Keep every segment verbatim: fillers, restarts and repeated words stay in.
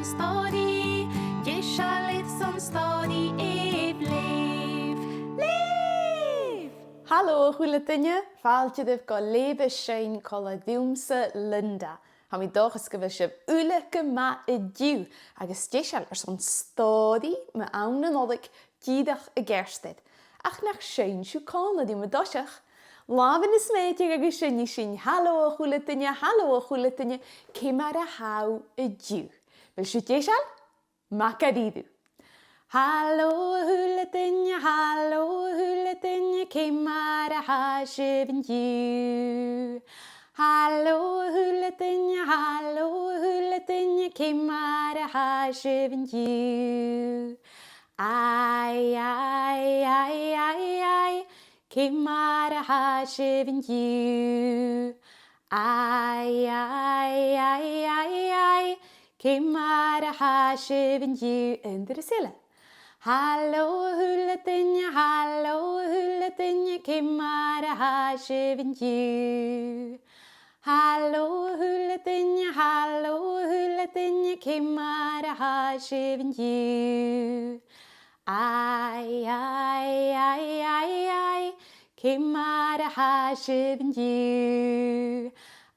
Stòiridh, deiseil airson stòiridh, Èigh Leugh. Leugh! Halò a h-uile duine, fàilte dhuibh gu Leugh is Seinn còmhla riumsa, Linda. Tha mi an dòchas gu bheil sibh uile gu math an-diugh agus deiseil airson stòiridh mu àm na Nollaig dìreach a' gàireachdainn. Ach nach seinn sibh còmhla rium an toiseach? Làmhan a' smèideadh agus seinnidh sinn. Halò a h-uile duine, halò a h-uile duine, ciamar a tha thu an-diugh? A bheil sibh deiseil? Math dha-rìribh. Halò a h-uile duine, halò a h-uile duine, ciamar a tha sibh an-diugh? Halò a h-uile duine, halò a h-uile duine, ciamar a tha sibh an-diugh? Ai, ai, ai, ai, ai, ciamar a tha sibh an-diugh? Ai, ai, ai, ai, ai, ciamar a tha sibh an-diugh? Aon turas eile. Halò a h-uile duine, halò a h-uile duine, ciamar a tha sibh an-diugh? Halò a h-uile duine, halò a h-uile duine, ciamar a tha sibh an-diugh? Ai, ai, ai, ai, ai, ciamar a tha sibh an-diugh?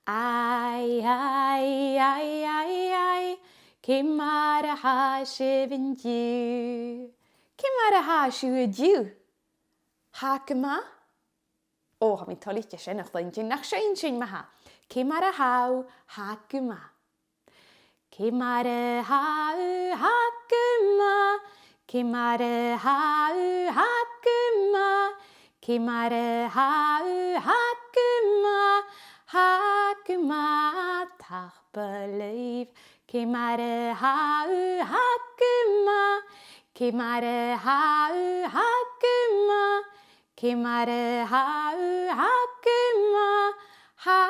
Ai, ai, ai, ai, ai, ciamar a tha sibh an-diugh? Ciamar a tha sibh an-diugh? Tha gu math? Ò, tha mi toilichte sin a chluinntinn. Nach seinn sinn ma-thà? Ciamar a tha thu? Tha gu math. Ciamar a tha thu? Tha gu math. Ciamar a tha thu? Tha gu math. Ciamar a tha thu? Tha gu math. Tha gu math. Tapadh leibh. Ciamar a tha thu? Tha gu math. Ciamar a tha thu? Tha gu math. Ciamar a tha thu? Tha gu math, tha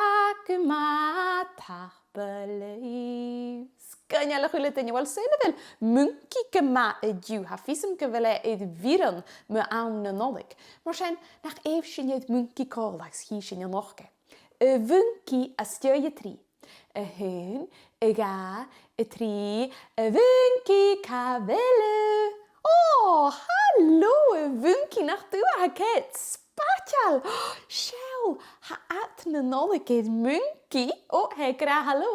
gu math, tapadh leibh. Sgoinneil a h-uile duine. Uill, saoil a bheil Muncaidh gu math an-diugh? Tha fios agam gu bheil e air bhioran mu àm na Nollaig. Mar sin, nach èigh sinn air Muncaidh còmhla agus chì sinn an lochd e. A Mhuncaidh, às dèidh a trì. A h-aon, a dhà, a trì, a Mhuncaidh, càit a bheil thu? Ò, halò, a Mhuncaidh, nach tu a tha ceart, spaideil! Seall, tha ad na Nollaig air Muncaidh, ò, tha e ag ràdh halò,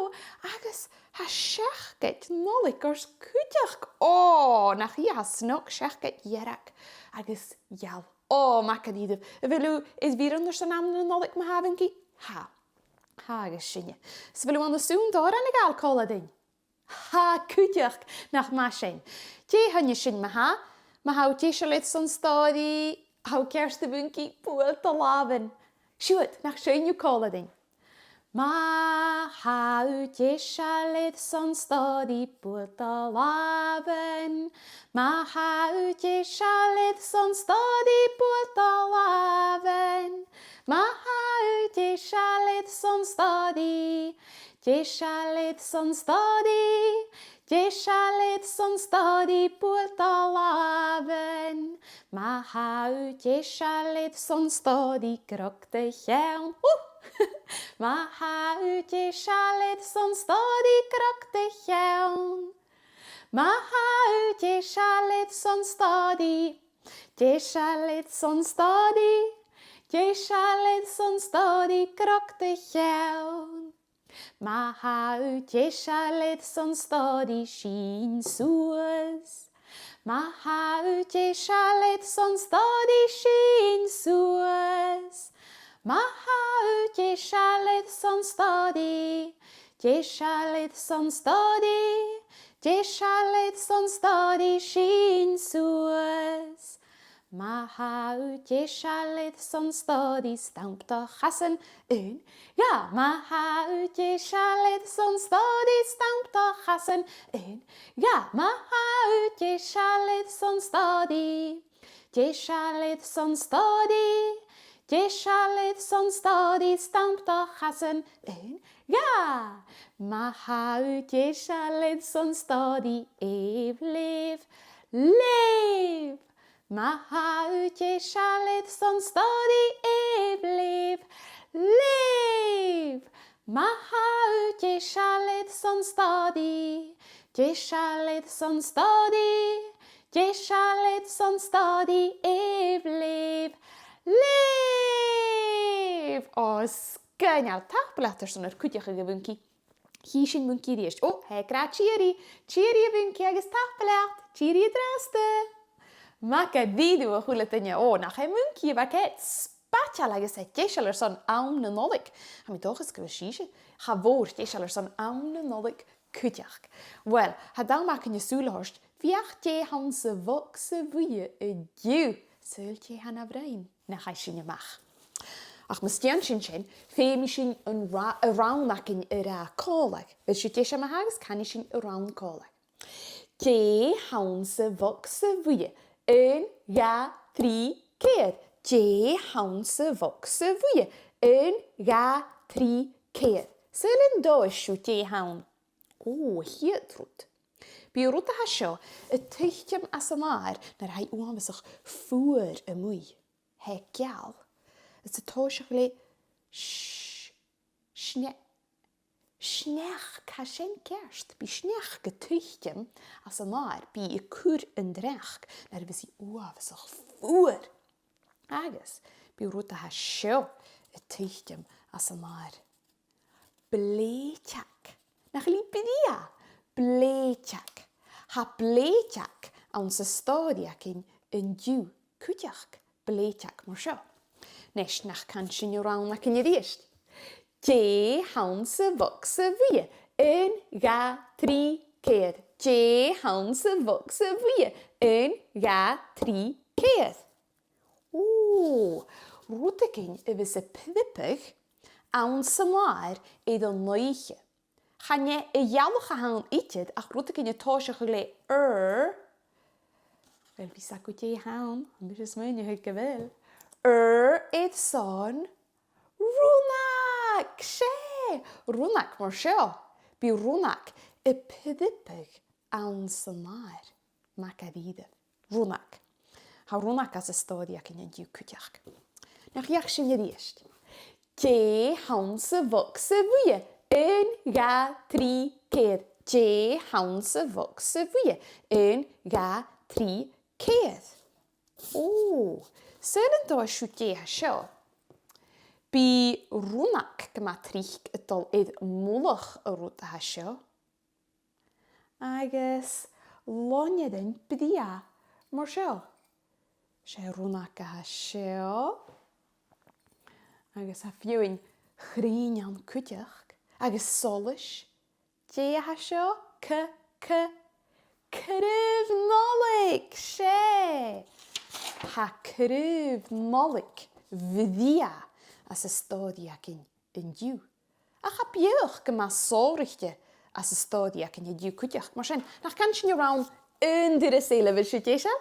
agus tha seacaid Nollaig ort cuideachd, ò, nach i a tha snog, seacaid dhearg agus gheal. Ò, math dha-rìribh. A bheil thu air bhioran airson àm na Nollaig, ma-thà, a Mhuncaidh? Tha. Tha, agus sinne. 'S a bheil thu ann an sunnd òrain a ghabhail còmhla rinn? Tha, cuideachd, nach math sin. Dè th' ann an sin, ma-thà? Ma tha thu deiseil airson stòiridh, tha thu ceart, a Mhuncaidh, buail do làmhan. Siuthad, nach seinn thu còmhla rinn? Ma tha thu deiseil airson stòiridh, buail do làmhan. Ma tha thu deiseil airson stòiridh, buail do làmhan. Ma tha thu deiseil airson stòiridh, deiseil airson stòiridh, deiseil airson stòiridh, buail do làmhan. Ma tha thu deiseil airson stòiridh, chrog do cheann. Hù! Ma tha thu deiseil airson stòiridh, chrog do cheann. Ma tha thu deiseil airson stòiridh, deiseil airson stòiridh, deiseil airson stòiridh, chrog do cheann. Ma tha thu deiseil airson stòiridh, sìnn suas. Ma tha thu deiseil airson stòiridh, sìnn suas. Ma tha thu deiseil airson stòiridh, deiseil airson stòiridh, deiseil airson stòiridh, sìnn suas. Ma tha thu deiseil airson stòiridh, stamp do chasan, aon, dhà. Ma tha thu deiseil airson stòiridh, stamp do chasan, aon, dhà. Ma tha thu deiseil airson stòiridh, deiseil airson stòiridh, deiseil airson stòiridh, stamp do chasan, aon, dhà. Ma tha thu deiseil airson stòiridh, èigh leugh, leugh. Ma tha thu deiseil airson stòiridh, èigh leugh, leugh. Ma tha thu deiseil airson stòiridh, Deiseil airson stòiridh, deiseil airson stòiridh, Èibh, leugh, leugh! Ò, sgoinneil, tapadh leat airson ar cuideachadh, a Mhuncaidh. Chì sinn Muncaidh a-rithist. Ò, tha e ag ràdh tìoraidh, tìoraidh a Mhuncaidh agus tapadh leat, tìoraidh an-dràsta. Math dha-rìribh, a h-uile duine. Ò, nach e Muncaidh a bha ceart, spaideil agus e deiseil airson àm na Nollaig. Tha mi an dòchas gu bheil sibhse cha mhòr deiseil airson àm na Nollaig cuideachd. Uill, tha an t-àm againn sùil a thoirt, feuch dè th' anns a' bhogsa bhuidhe an-diugh. Saoil dè th' ann a-rithist, nach fhaigh sinn a-mach. Ach mus dèan sinn sin, feumaidh sinn an ra-, an rann againn a ràdh còmhla. A bheil sibh deiseil ma-thà, agus canaidh sinn an rann còmhla. Dè th' anns a' bhogsa bhuidhe? Aon, dhà, trì, ceithir. Dè th' anns a' bhogsa bhuidhe? Aon, dhà, trì, ceithir. Saoil an tomhais sibh dè th' ann? Ò, a' chiad rud. Bidh an rud a tha seo a' tuiteam às an adhar nuair a tha e uabhasach fuar a-muigh. Tha e geal. Is a' tòiseachadh le s-, sne-, sneachd, tha sin ceart. Bidh sneachd a' tuiteam às an adhar, bidh i a' cur an t-sneachd nuair a bhios i uabhasach fuar. Agus bidh an rud a tha seo a' tuiteam às an adhar. Bleideag. Nach eil i brèagha? Bleideag. Tha bleideag anns an stòiridh againn an-diugh cuideachd. Bleideag mar seo. Nis, nach can sinn an rann againn a-rithist. Dè th' anns a' bhogsa bhuidhe? Aon, dhà, trì, ceithir. Dè th' anns a' bhogsa bhuidhe? Aon, dhà, trì, ceithir. Ò, rudeigin a bhios a' priobadh anns an adhar air an oidhche. Chan e a' ghealach a th' ann idir, ach rudeigin a' tòiseachadh le r. Uill, bidh sibh a' creidsinn gu bheil, tha mise a' smaoineachadh gu bheil. R airson rionnag, 's e! Rionnag mar seo. Bidh rionnag a' priobadh anns an adhar. Math dha-rìribh. Rionnag. Tha rionnag anns an stòiridh againn an-diugh cuideachd. Nach fheuch sinn a-rithist. Dè th' anns a' bhogsa bhuidhe? Aon, dhà, trì, ceithir. Dè th' anns a' bhogsa bhuidhe? Aon, dhà, trì, ceithir. Ò, saoil an tomhais sibh dè tha seo? Bidh rionnag gu math tric a' dol air mullach an rud a tha seo. Agus loidhnigeadh brèagha mar seo. 'S e rionnag a tha seo. Agus tha feadhainn chruinn ann cuideachd. Agus solais. Dè tha seo? C-, c-, craobh Nollaig, 's e! Tha craobh Nollaig bhrèagha anns an stòiridh againn an-diugh. Ach tha beathach gu math sònraichte anns an stòiridh againn an-diugh cuideachd. Mar sin, nach can sinn an rann aon turas eile, a bheil sibh deiseil?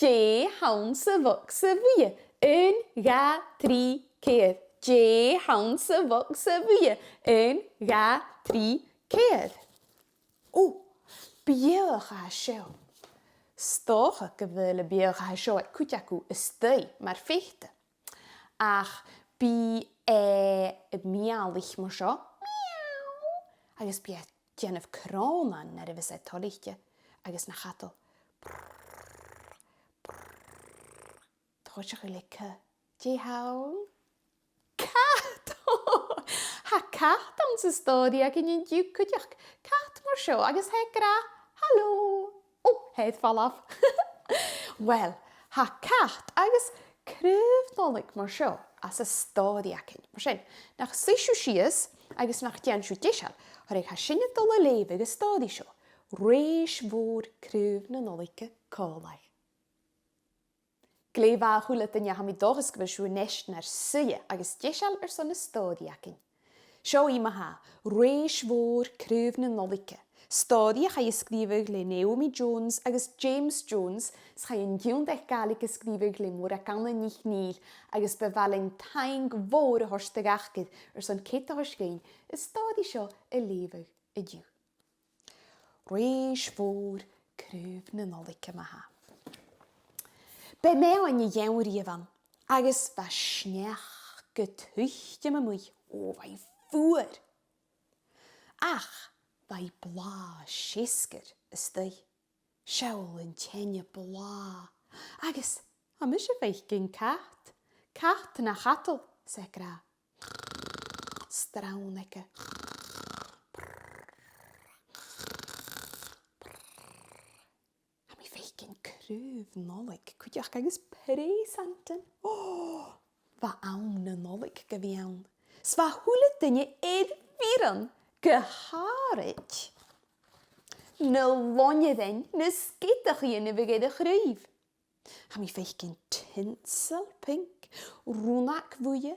Dè th' anns a' bhogsa bhuidhe? Aon, dhà, trì, ceithir. Dè th' anns a' bhogsa bhuidhe? Aon, dhà, trì, ceithir. Ò, beathach a tha seo. 'S dòcha gu bheil am beathach a tha seo aig cuid agaibh a-staigh mar pheata. Ach bidh e a' miathalaich mar seo. Miau. Agus bidh e a' dèanamh crònan nuair a bhios e toilichte. Agus na chadal. Tòisichidh e le C. Dè th' ann? Cat! Tha cat anns an stòiridh againn an-diugh cuideachd. Cat mar seo, agus tha e ag ràdh, "Halò!" Ò, tha e air falbh. Uill, tha cat agus craobh Nollaig mar seo anns an stòiridh againn. Mar sin, nach suidh sibh sìos agus nach dèan sibh deiseil, oir tha sinn a' dol a leughadh an stòiridh seo, Rèis Mhòr Craobh na Nollaige, còmhla. Glè mhath, a h-uile duine, tha mi an dòchas gu bheil sibh a-nis nur suidhe agus deiseil airson an stòiridh againn. Seo i ma-thà, Rèis Mhòr Craobh na Nollaige. Stòiridh a chaidh a sgrìobhadh le Naomi Jones agus James Jones, is chaidh an tionndadh Gàidhlig a sgrìobhadh le Mòrag Anna NicNèill, agus bu mhath leinn taing mhòr a thoirt do dh'Acair airson cead a thoirt dhuinn an stòiridh seo a leughadh an-diugh. Rèis Mhòr Craobh na Nollaige ma-thà. B' e Meadhain na Geamhraidh a bh' ann, agus bha sneachd a' tuiteam a-muigh, ò, bha i fuar. Ach Bha i blàth seasgair a-staigh. Seall an teine blàth. Agus tha mise a' faicinn cat. Cat na chadal, 's e ag ràdh. Srann aige. Tha mi a' faicinn craobh Nollaig cuideachd agus preasantan. Ò, bha àm na Nollaig gu bhith ann. 'S bha a h-uile duine air bhioran, gu h-àraid na loinnearan, na sgeadachaidhean a bha air a' chraoibh. Tha mi a' faicinn tinsel pinc, rionnag bhuidhe,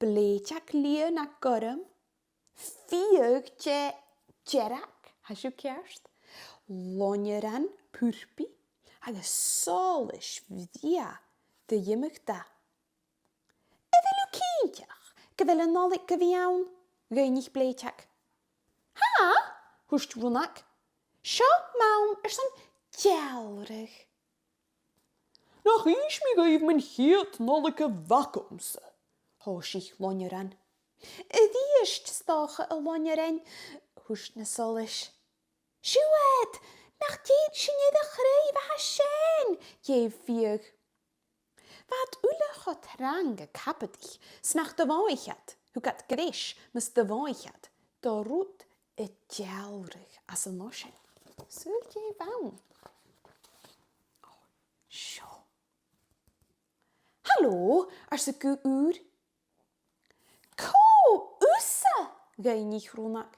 bleideag liath no gorm, fiadh de-, dearg, tha sibh ceart, loinnearan purpaidh, agus solais bhrèagha de dh'iomadh dath. "A bheil thu cinnteach gu bheil an Nollaig gu bhith ann?" dh'fhaighnich Bleideag. "Tha," thuirt Rionnag. "Seo m' àm airson dealradh." "Nach innis mi dhuibh mun chiad Nollaig a bh' agamsa?" thòisich Loinnearan. "A-rithist, 's dòcha, a Loinnearain," thuirt na solais. "Siuthad, nach tèid sinn air a' chraoibh a tha sin," dh'èigh Fiadh. Bha iad uile cho trang a' cabadaich, 's nach do mhothaich iad, thug iad greis mus do mhothaich iad do rud a' dealradh às an oisean. Saoil dè bh' ann? Ò, seo. "Halò," arsa guth ùr. "Cò thusa?" dh'fhaighnich Rionnag.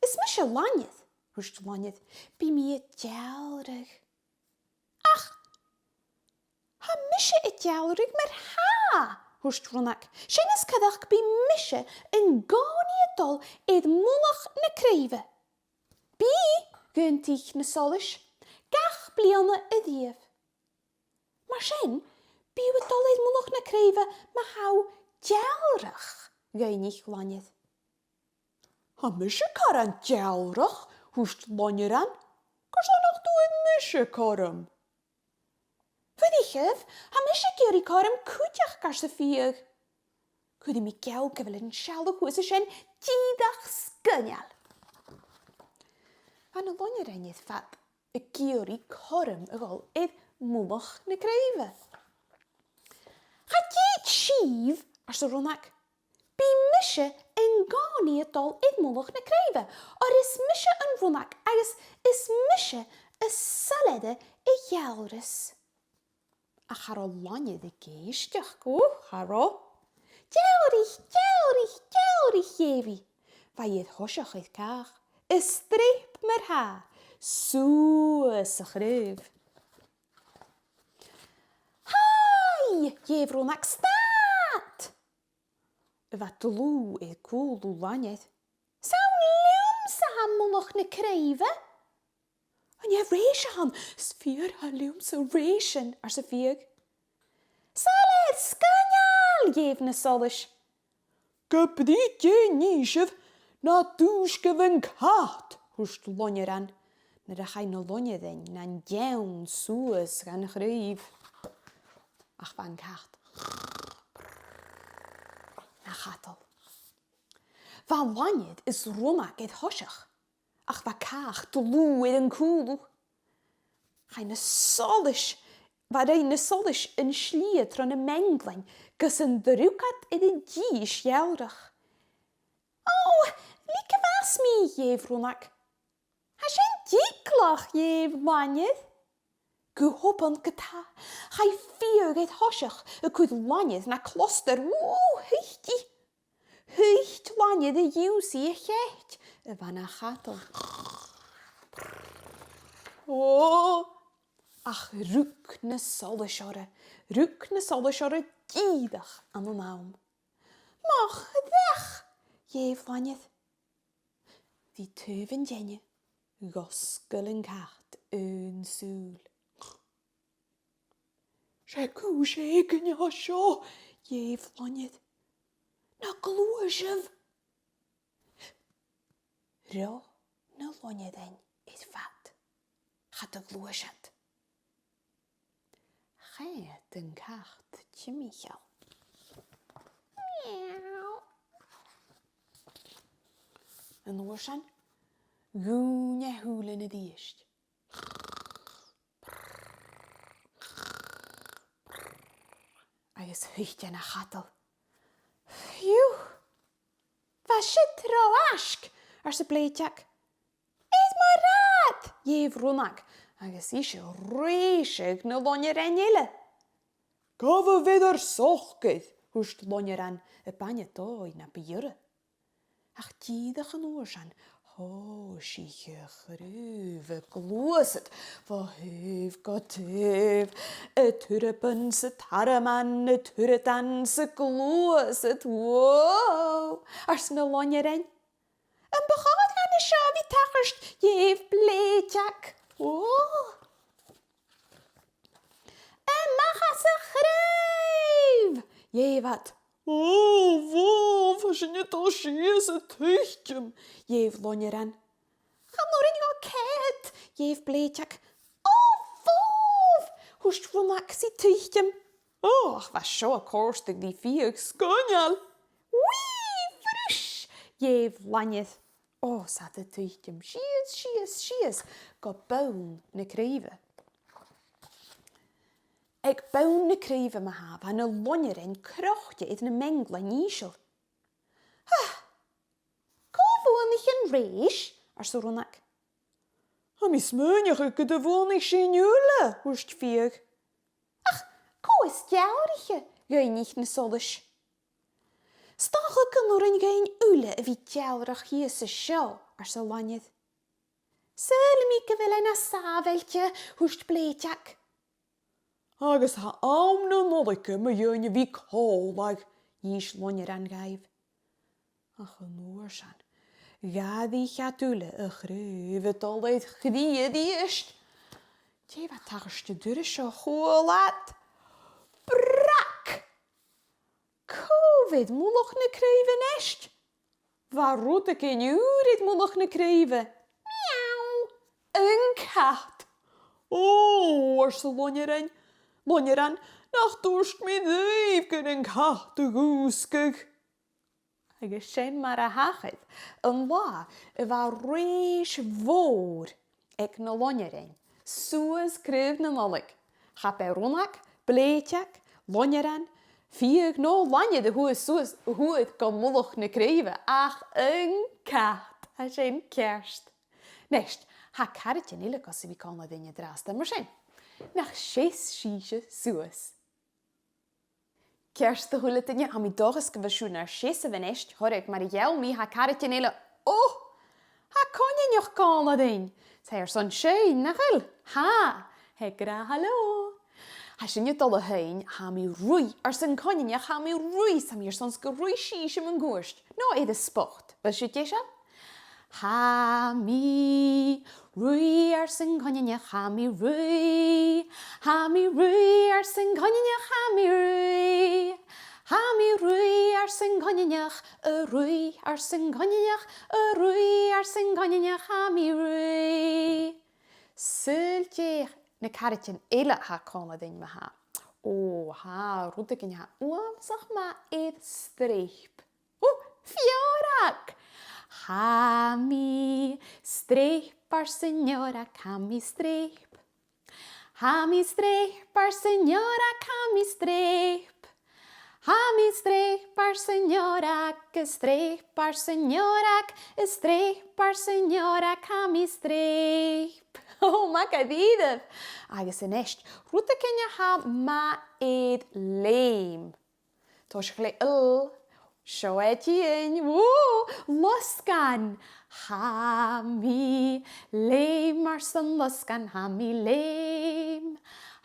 "Is mise Loinnear," thuirt Loinnear. "Bidh mi a' dealradh." "Ach tha mise a' dealradh mar-thà," thuirt Rionnag. "Sin as coireach, bidh mise an-còmhnaidh a' dol air mullach na craoibhe." "Bidh," dh'aontaich na solais, "gach bliadhna a-riamh." "Mar sin, bidh thu a' dol air mullach na craoibhe ma tha thu dealrach?" dh'fhaighnich Loinnear. "Tha mise caran dealrach," thuirt Loinnearan. "Carson nach tug mise cothrom?" "Fuirichibh, tha mise ag iarraidh cothrom cuideachd," arsa Fiadh. "Cuiridh mi geall gu bheil an sealladh shuas an sin dìreach sgoinneil." Bha na loinnearain air fad ag iarraidh cothrom a dhol air mullach na craoibhe. "Cha tèid sibh," arsa Rionnag. "Bidh mise an-còmhnaidh a' dol air mullach na craoibhe, oir is mise an rionnag agus is mise as soilleire a dhealras." Ach cha robh Loinnear ag èisteachd, ò, cha robh. "Dealraich, dealraich, dealraich," dh'èigh i. Bha i air thoiseach air càch, a' streap mar-thà, suas a' chraobh. "Haoi!" dh'èigh Rionnag. "Stad!" Bha dlùth air cùlaibh Loinneir. "'S ann leamsa a tha mullach na craoibhe." "An e rèis a th' ann? 'S fìor thoil leamsa rèisean," arsa Fiadh. "Soilleir, sgoinneil!" dh'èigh na solais. "Ge brith dè nì sibh, na dùisgibh an cat," thuirt Loinnearan, nuair a chaidh na loinnearain nan deann suas dhan chraoibh. Ach bha an cat na chadal. Bha Loinnear is Rionnag air thoiseach, ach bha càch dlùth air an cùlaibh. Chaidh na solais, bha, rinn na solais an slighe tro na meanglain gus an d' rug iad air an dithis dhealrach. "Ò, leigibh às mi," dh'èigh Rionnag. "Tha sin diogalach," dh'èigh Loinnear. Gu h-obann ge-tà, chaidh Fiadh air thoiseach a' cur Loinnear na clostar. Woo, thuit i. Thuit Loinnear a dh'ionnsaigh a' chait a bha na chadal. Ò, ach rug na solais oirre, rug na solais oirre dìreach ann an àm. "Mo chreach!" dh'èigh Loinnear. Bha i taobh an teine, dh'fhosgail an cat aon sùil. "'S e cùis èiginn a tha seo," dh'èigh Loinnear. "Na gluaisibh!" Ràinig na loinnearain air fad. Cha do ghluais iad. Choimhead an cat timcheall. Miau. An uair sin, Dhùin e a shùilean a-rithist. Agus thuit e na chadal. "Fiù! Bha siud ro fhaisg," arsa Bleideag. "Is mar a tha," dh'èigh Rionnag, agus i a' rèiseadh na loinnearain eile. "Gabh a bheil air socair," thuirt loinnearan a b' aithne dha na bu ghiorra. Ach dìreach an uair sin, thòisich a' chraobh a' gluasad bho thaobh gu taobh, a' tuireaban 's a' tarraman, a' tuireadan 's a' gluasad. "Whoa!" ars na loinnearain. "Am bu chòir dhuinn seo a bhith a' tachairt?" dh'èigh Bleideag. "Whoa!" "A-mach às a' chraobh!" dh'èigh iad. "Ò, bhò, bha sinn a' dol sìos a' tuiteam," dh'èigh loinnearan. "Chan urrainn dhomh coimhead," dh'èigh Bleideag. "Ò, bhò!" thuirt Rionnag 's i a' tuiteam. Ò, ach bha seo a' còrdadh ri Fiadh sgoinneil. "Whee! Bhruis!" dh'èigh loinnear. Ò, 's iad a' tuiteam sìos, sìos, sìos gu bonn na craoibhe. Aig bonn na craoibhe ma-thà, bha na loinnearain crochte air na meanglain ìosal. "Ha! Cò bhuannaich an rèis?" arsa Rionnag. "Tha mi a' smaoineachadh gun do bhuannaich sinn uile," thuirt Fiadh. "Ach cò as dealraiche?" dh'fhaighnich na solais. "'S dòcha gun urrainn dhuinn uile a bhith dealrach shìos an seo," arsa loinnear. "Saoilidh mi gu bheil e na sàbhailte," thuirt Bleideag. "Agus tha àm na Nollaige mu dheidhinn a bhith còmhla," dh'innis loinnearan dhaibh. Ach an uair sin, dh'fhairich iad uile a' chraobh a' dol air chrith a-rithist. Dè bha a' tachairt an turas seo? Chuala iad brag! Cò bh' air mullach na craoibhe a-nis? Bha rudeigin ùr air mullach na craoibhe. Miau! An cat! Ò, arsa loinnearan, loinnearan, nach tuirt mi ribh gur e an cat a dhùsgadh. Agus sin mar a thachair, an latha a bha rèis mhòr aig na loinnearain suas Craobh na Nollaig. Cha b' e Rionnag, Bleideag, loinnearan, Fiadh no loinnear a shuath suas, shuath gu mullach na craoibhe, ach an cat, tha sin ceart. Nis, tha caraidean eile gus a bhith còmhla rinn an-dràsta, mar sin, nach seas sibhse suas. Ceart, a h-uile duine, tha mi an dòchas gu bheil sibh nur seasamh a-nis, thoradh, mar a gheall mi, tha caraidean eile, ò, tha coineanach còmhla rinn. 'S e airson seinn, nach eil? Tha, tha e ag ràdh halò. Tha sinne a' dol a sheinn Tha mi a' ruith, ars an coineanach, tha mi a' ruith, 's tha mi airson 's gun ruith sibhse mun cuairt. No air an spot. A bheil sibh deiseil? Tha mi a' ruith, ars an coineanach, tha mi a' ruith. Tha mi a' ruith, ars an coineanach, tha mi a' ruith. Tha mi a' ruith, ars an coineanach, a' ruith, ars an coineanach, a' ruith, ars an coineanach, tha mi a' ruith. Saoil dè na caraidean eile a tha còmhla rinn ma-thà. Ò, tha rudeigin a tha uabhasach math air streap. Ò, feòrag! Tha mi a' streap, ars an fheòrag, tha mi a' streap. Tha mi a' streap, ars an fheòrag, tha mi a' streap. Tha mi a' streap, ars an fheòrag, a' streap, ars an fheòrag, a' streap, ars an fheòrag, tha mi a' streap. Ò, math dha-rìribh! Agus a-nis, rudeigin a tha math air leum. Tòisichidh le L. Seo e a' tighinn. Woo! Losgann. Tha mi a' leum, ars an losgann, tha mi a' leum.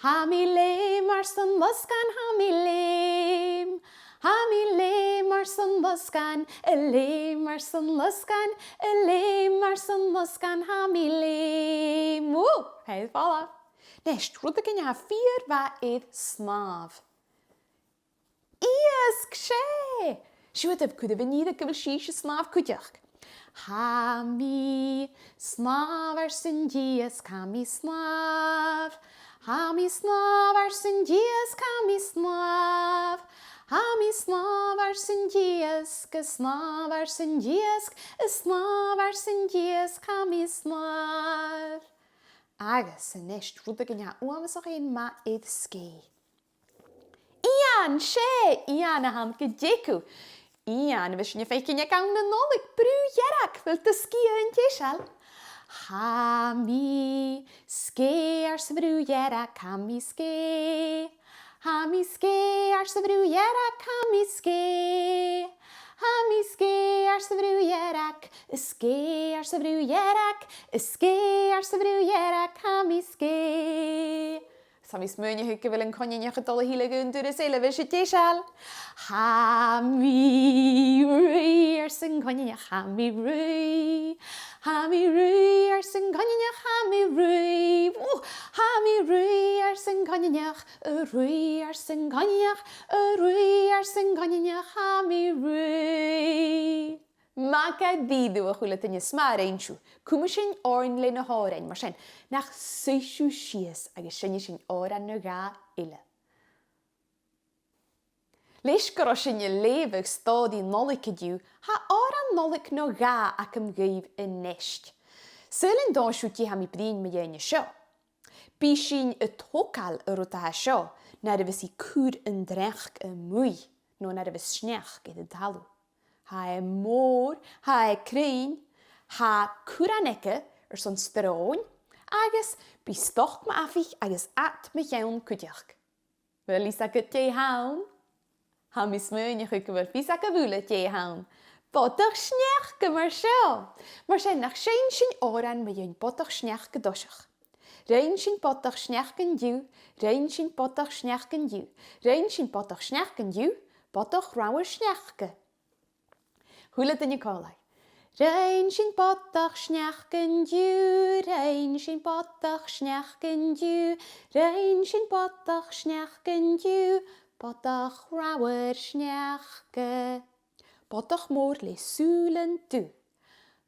Tha mi a' leum, ars an losgann, tha mi a' leum. Tha mi a' leum, ars an losgann, a' leum, ars an losgann, a' leum, ars an losgann, tha mi a' leum. Woo! Tha e air falbh. Nis, rudeigin a tha fìor mhath air snàmh. Iasg, 's e! Siuthadaibh, cuiribh an ìre gu bheil sibhse a' snàmh cuideachd. Tha mi a' snàmh, ars an t-iasg, tha mi a' snàmh. Tha mi a' snàmh, ars an t-iasg, tha mi a' snàmh. Tha mi a' snàmh airson an t-iasg, a' snàmh airson an t-iasg, a' snàmh airson an t-iasg, tha mi a' snàmh. Agus a-nis, rud a tha uabhasach fhèin math air sgèith. Eun, 's e eun a th' ann gu dearbh. Eun a bhios sinn a' faicinn aig àm na Nollaig, Brù Dhearg, a bheil thu sgìth an deiseil? Tha mi sgèith, ars a' Bhrù Dhearg, tha mi sgèith. Tha mi sgèith, ars a' Bhrù Dhearg, tha mi sgèith. Tha mi sgèith, ars a' Bhrù Dhearg, sgèith, ars a' Bhrù Dhearg, sgèith, ars a' Bhrù Dhearg, tha mi sgèith. Tha mi a' smaoineachadh gu bheil an coineanach a' dol a thilleadh aon turas eile, a bheil sibh deiseil? Tha mi ruith, ars an coineanach, tha mi ruith. Tha mi ruith, ars an coineanach, tha mi ruith. Ù, tha mi ruith, ars an coineanach, a' ruith, ars an coineanach, a' ruith, ars an coineanach, tha mi ruith. Math dha-rìribh, a h-uile duine, 's math a rinn sibh. Cumaidh sinn oirnn le na h-òrain, mar sin, nach suidh sibh sìos agus seinnidh sinn òran no dhà eile. Leis gu robh sinn a' leughadh stòiridh Nollaig an-diugh, tha òran Nollaig no dhà agam dhuibh a-nis. Saoil an tomhais sibh dè tha mi a' bruidhinn mu dheidhinn seo. Bidh sinn a' togail an rud a tha seo nuair a bhios i a' cur an t-sneachda a-muigh, no nuair a bhios sneachd air an talamh. Tha e mòr, tha e cruinn, tha curran aige airson sròn, agus bidh stoc mu amhaich agus ad mu cheann cuideachd. A bheil fhios agad dè th' ann? Tha mi a' smaoineachadh gu bheil fios agaibh uile dè th' ann. Bodach-sneachda mar seo! Mar sin, nach seinn sinn òran mu dheidhinn bodach-sneachda an toiseach. Rinn sinn bodach-sneachda an-diugh, rinn sinn bodach-sneachda an-diugh, rinn sinn bodach-sneachda an-diugh, bodach reamhar sneachda. A h-uile duine còmhla. Rinn sinn bodach-sneachda an-diugh, rinn sinn bodach-sneachda an-diugh, rinn sinn bodach-sneachda an-diugh, bodach reamhar sneachda. Bodach mòr le sùilean dubh.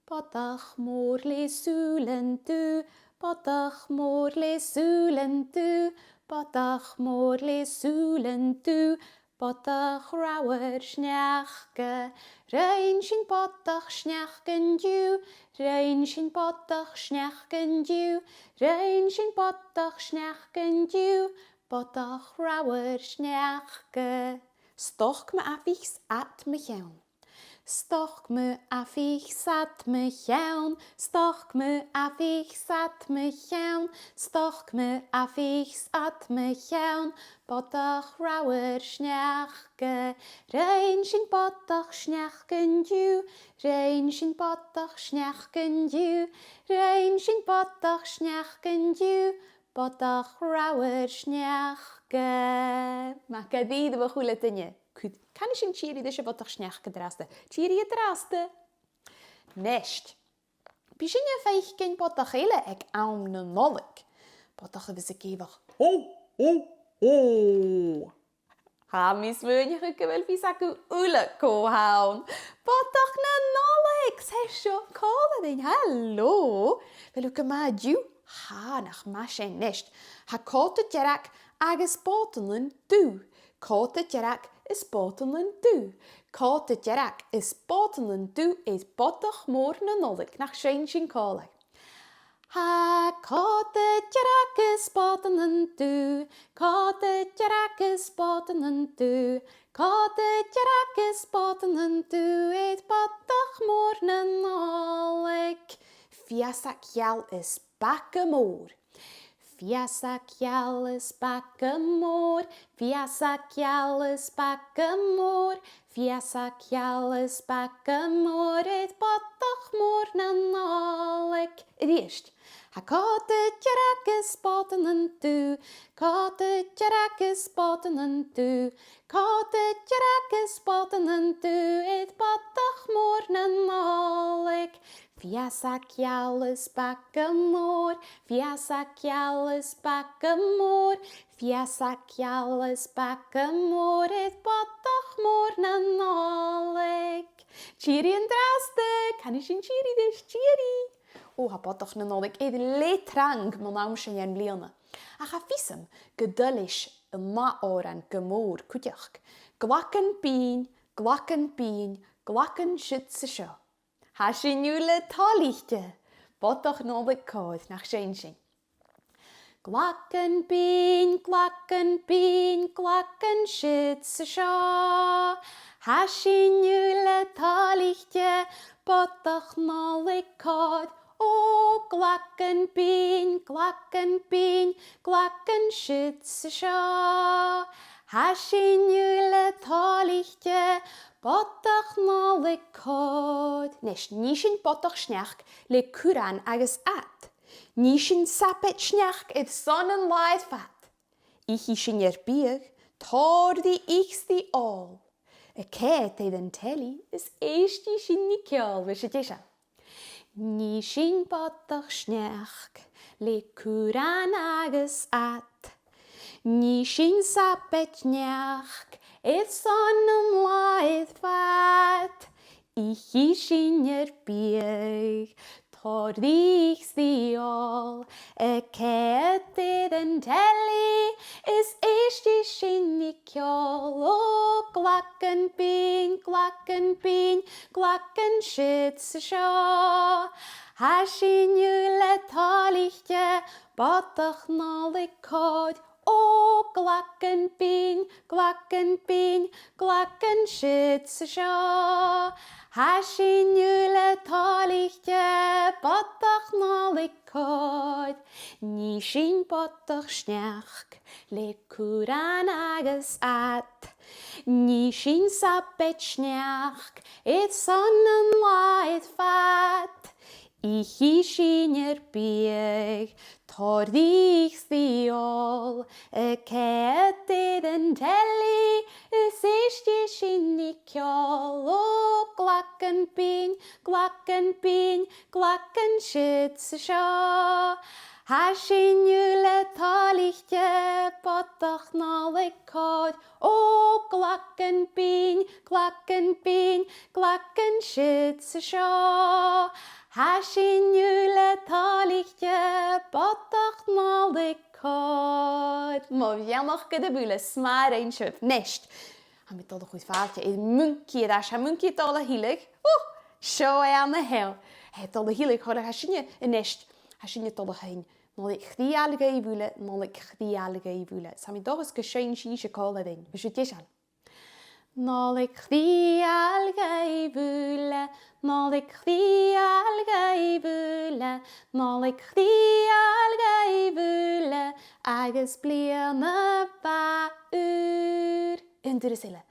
Bodach mòr le sùilean dubh, bodach mòr le sùilean dubh, bodach mòr le sùilean dubh, bodach reamhar sneachda. Rinn sinn bodach-sneachda an-diugh, rinn sinn bodach-sneachda an-diugh, rinn sinn bodach-sneachda an-diugh, bodach reamhar sneachda. Stoc mu amhaich 's ad mu cheann. Stoc mu amhaich 's ad mu cheann, stoc mu amhaich 's ad mu cheann, stoc mu amhaich 's ad mu cheann, bodach reamhar sneachda. Rinn sinn bodach-sneachda an-diugh, rinn sinn bodach-sneachda an-diugh, rinn sinn bodach-sneachda an-diugh, bodach reamhar sneachda. Math dha-rìribh, a h-uile duine. Canaidh sinn tìoraidh ris a' bhodach-sneachda an-dràsta. Tìoraidh an-dràsta. A-nis, bidh sinn a' faicinn bodach eile aig àm na Nollaig. Bodach a bhios ag èigheach, "Ho, ho, ho!" Tha mi a' smaoineachadh gu bheil fios agaibh uile cò th' ann. Bodach na Nollaig! 'S e seo còmhla rinn. Halò! A bheil thu gu math an-diugh? Tha, nach math sin a-nis. Tha còta dearg agus bòtannan dubh. Còta dearg is bòtannan dubh. Còta dearg is bòtannan dubh air bodach mòr na Nollaig. Nach seinn sinn còmhla? Tha còta dearg is bòtannan dubh, còta dearg is bòtannan dubh, còta dearg is bòtannan dubh air bodach mòr na Nollaig. Feusag gheal is baga mòr. Feusag gheal is baga mòr, feusag gheal is baga mòr, feusag gheal is baga mòr air bodach mòr na Nollaig. A-rithist. Tha còta dearg is bòtannan dubh, còta dearg is bòtannan dubh, còta dearg is bòtannan dubh air bodach mòr na Nollaig. Feusag gheal is baga mòr, feusag gheal is baga mòr, feusag gheal is baga mòr air bodach mòr na Nollaig. Tìoraidh an-dràsta, canaidh sinn tìoraidh ris, tìoraidh. Ò, tha bodach na Nollaig air leth trang mun àm seo dhen bhliadhna. Ach tha fios agam gun toil leis an ath òran gu mòr cuideachd. Glagan binn, glagan binn, glagan siud 's an seo. Tha sinn uile toilichte. Bodach Nollaig còir, nach seinn sinn. Glagan binn, glagan binn, glagan siud 's an seo. Tha sinn uile toilichte, Bodach Nollaig còir. O, glagan binn, glagan binn, glagan siud 's an seo. Tha sinn uile toilichte, Bodach Nollaig còir. Nis, nì sinn bodach-sneachd le curran agus ad. Nì sinn sabaid sneachd airson an latha air fad. Ithidh sinn ar biadh, tòrr ri ith 's ri òl. A' coimhead air an telly is èistidh sinn ri ceòl, a bheil sibh deiseil? Nì sinn bodach-sneachd le curran agus ad. Nì sinn sabaid sneachd airson an latha air fad. Ithidh sinn ar biadh, tòrr ri ith 's ri òl. A' coimhead air an telly is èistidh sinn ri ceòl. O, glagan binn, glagan binn, glagan siud 's an seo. Tha sinn uile toilichte, Bodach Nollaig còir. O, glagan binn, glagan binn, glagan siud 's an seo. Tha sinn uile toilichte, Bodach Nollaig còir. Nì sinn bodach-sneachd le curran agus ad. Nì sinn sabaid sneachd airson an latha air fad. Ithidh sinn ar biadh, tòrr ri ith 's ri òl. A' coimhead air an telly is èistidh sinn ri ceòl. O, glagan binn, glagan binn, glagan siud 's an seo. Tha sinn uile toilichte, Bodach Nollaig còir. O, glagan binn, glagan binn, glagan siud 's an seo. Tha sinn uile toilichte, Bodach Nollaig còir. Mo bheannachd dhuibh uile, 's math a rinn sibh. Nis, tha mi a' dol a chur fàilte air Muncaidh air ais. Tha Muncaidh a' dol a thilleadh. O, seo e an-seo. Tha e a' dol a thilleadh, chorra, tha sinne a-nis, tha sinne a' dol a sheinn Nollaig Chridheil dhuibh uile, Nollaig Chridheil dhuibh uile. 'S tha mi an dòchas gun seinn sibhse còmhla rinn. A bheil sibh deiseil? Nollaig Chridheil dhuibh uile, Nollaig Chridheil dhuibh uile, Nollaig Chridheil dhuibh uile, agus bliadhna mhath ùr. Aon turas eile.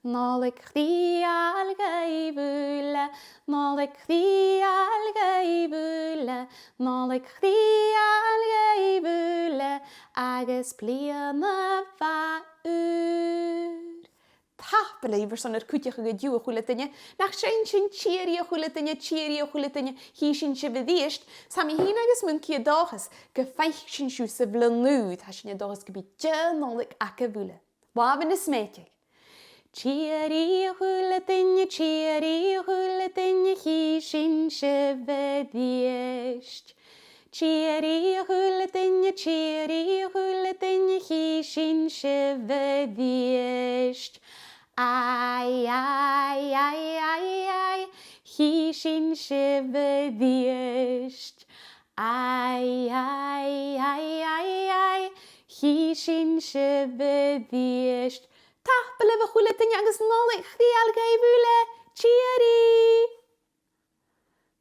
Nollaig Chridheil dhuibh uile, Nollaig Chridheil dhuibh uile, Nollaig Chridheil dhuibh uile, agus bliadhna mhath ùr. Tapadh leibh airson ur cuideachadh an-diugh, a h-uile duine. Nach seinn sinn tìoraidh, a h-uile duine, tìoraidh, a h-uile duine, chì sinn sibh a-rithist. Tha mi fhìn agus Muncaidh an dòchas gum faic sinn sibh sa bhliadhna ùr. Tha sinn an dòchas gum bi deagh Nollaig agaibh uile. Làmhan a' smèideadh. Tìoraidh, a h-uile duine, tìoraidh, a h-uile duine, chì sinn sibh a-rithist. Tìoraidh, a h-uile duine, tìoraidh, a h-uile duine, chì sinn sibh a-rithist. Ai, ai, ai, ai, ai, chì sinn sibh a-rithist. Ai, ai, ai, ai, ai, chì sinn sibh a-rithist. Tapadh leibh, a h-uile duine, agus Nollaig Chridheil dhuibh uile. Tìoraidh!